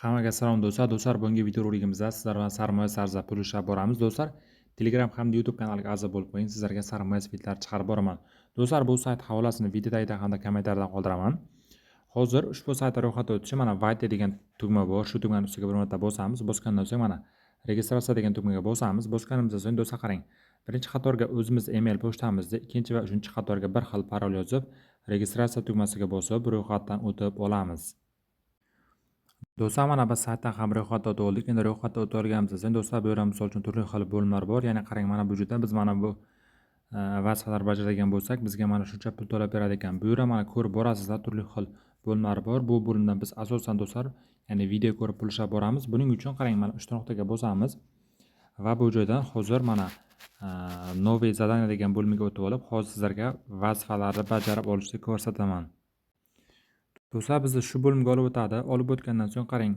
Hammaga salom, do'stlar. Do'stlar, bugungi videoroligimizda sizlar bilan sarmoya tarzida pul ishlab boramiz. Do'stlar, Telegram hamda YouTube kanaliga a'zo bo'lib qo'ying. Sizlarga sarmoya saytlar chiqarib boraman. Do'stlar, bu sayt havolasini video tagida hamda kommentariyada qoldiraman. Hozir ushbu saytda ro'yxatdan o'tish, mana, "Войти" degan tugma bor. Shu tugmani ustiga bir marta bosamiz. Bosgandan so'ng, mana, "Регистрация" degan tugmaga bosamiz. Bosganimizdan so'ng, do'stlar, qarang. Birinchi qatorga o'zimiz email pochtamizni, ikkinchi va uchinchi qatorga bir xil parol yozib, "Регистрация" tugmasiga bosib, ro'yxatdan o'tib olamiz. Do'stlar, mana biz saytdan ham ro'yxatdan o'tib oldik. Endi ro'yxatdan o'tib olganimizdan so'ng, do'stlar, bu yerda, misol uchun, turli xil bo'limlar bor. Ya'ni qarang, mana bu yerda biz mana bu vazifalar bajaradigan bo'lsak, bizga mana shuncha pul to'lab beradi ekan. Bu yerda, mana, ko'rib borasizlar, turli xil bo'limlar bor. Bu bo'limdan biz asosan, do'stlar, ya'ni video ko'rib pul ishlab boramiz. Buning uchun, qarang, mana uchta nuqtaga bosamiz va bu joydan hozir, mana, "Новые задания" degan bo'limiga o'tib olib, hozir sizlarga vazifalarni bajarib olishni ko'rsataman. Do'stlar, bizni shu bo'limga olib o'tadi. Olib o'tgandan so'ng, qarang,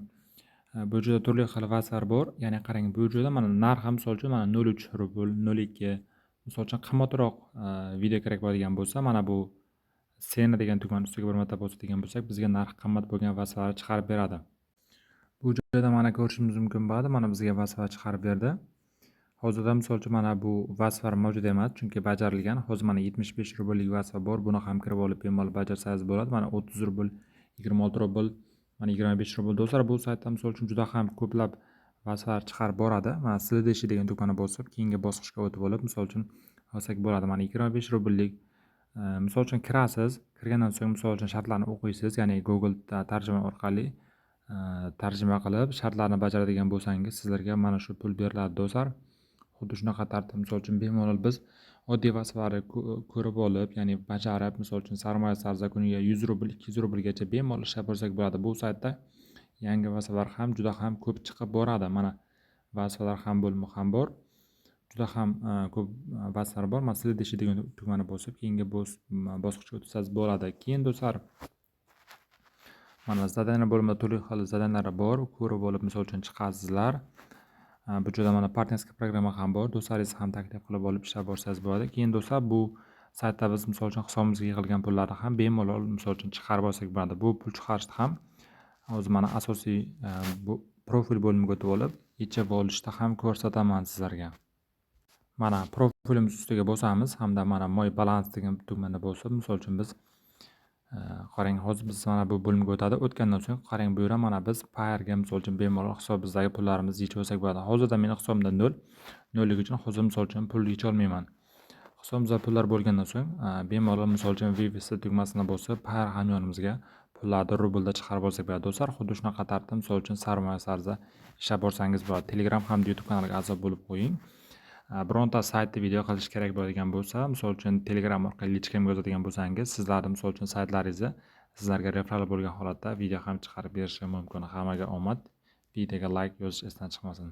bu joyda turli xil vazifalar bor. Ya'ni qarang, bu joyda, mana, narxi, misol uchun, mana, 0,3 rubl, 0,2. Misol uchun, qimmatroq video kerak bo'ladigan bo'lsa, mana bu "Цена" degan tugmani ustiga bir marta bosadigan bo'lsak, bizga narxi qimmat bo'lgan vazifalarni chiqarib beradi. Bu joyda, mana, ko'rishimiz mumkin bo'ladi, mana, bizga vazifa chiqarib berdi. Hozirda, misol uchun, mana bu vazifalar mavjud emas, chunki bajarilgan. Hozir, mana, 75 rubllik vazifa bor. Buni ham kirib olib, bemalol bajarsangiz bo'ladi. Mana, 30 rubl, 26 rubl, mana, 25 rubl. Do'stlar, bu saytda, misol uchun, juda ham ko'plab vazifalar chiqarib boradi. Mana, "Следующий" degan tugmani bosib, keyingi bosqichga o'tib olib, misol uchun, olsak bo'ladi. Mana, 25 rubllik, misol uchun, kirasiz. Kirgandan so'ng, misol uchun, shartlarni o'qiysiz, ya'ni Google tarjima orqali tarjima qilib, shartlarni bajaradigan bo'lsangiz, sizlarga mana shu pul beriladi, do'stlar. Xuddi shunaqa tartib, misol uchun, bemalol biz oddiy vazifalarni ko'rib olib, ya'ni bajarib, misol uchun, sarmoya tarzida kuniga 100 rubl, 200 rublgacha bemalol ishlab borsak bo'ladi. Bu saytda yangi vazifalar ham juda ham ko'p chiqib boradi. Mana, vazifalar ham bo'limi ham bor. Juda ham ko'p vazifalar bor. Mana, "Следующий" degan tugmani bosib, keyingi bosqichga o'tsangiz bo'ladi. Keyin, do'stlar, mana, задание bo'limida turli xil задания lar bor. Ko'rib olib, misol uchun, chiqasizlar. Bu joyda, mana, партнёрский программа ham bor. Do'stlaringizni ham taklif qilib olib ishlab borsangiz bo'ladi. Keyin, do'stlar, bu saytda biz, misol uchun, hisobimizga yig'ilgan pullarni ham bemalol, misol uchun, chiqarib olsak bo'ladi. Bu pul chiqarishni ham hozir, mana, asosiy bu profil bo'limiga o'tib olib, yechib olishni ham ko'rsataman sizlarga. Mana, profilimiz ustiga bosamiz hamda, mana, "Мой баланс" degan tugmani bosib, misol uchun, biz qarang, hozir biz mana bu bo'limga o'tadi. O'tgandan so'ng, qarang, bu yerda, mana, biz Payeerga, misol uchun, bemalol hisobimizdagi pullarimizni yechib olsak bo'ladi. Hozirda meni hisobimda nol. Nolligi uchun hozir, misol uchun, pul yecha olmayman. Hisobimizda pullar bo'lgandan so'ng, bemalol, misol uchun, "Вывести" tugmasini bosib, Payeer hamyonimizga pullarni rublda chiqarib olsak bo'ladi. Do'stlar, xuddi shunaqa tartibda, misol uchun, sarmoya tarzida ishlab borsangiz bo'ladi. Telegram hamda YouTube kanaliga a'zo bo'lib qo'ying. Bironta saytni video qilish kerak bo'ladigan bo'lsa, misol uchun, Telegram orqali личка mga yozadigan bo'lsangiz, sizlarni, misol uchun, saytlaringizni sizlarga referral bo'lgan holatda video ham chiqarib berishim mumkin. Hammaga omad. Videoga layk yozish esdan chiqmasin.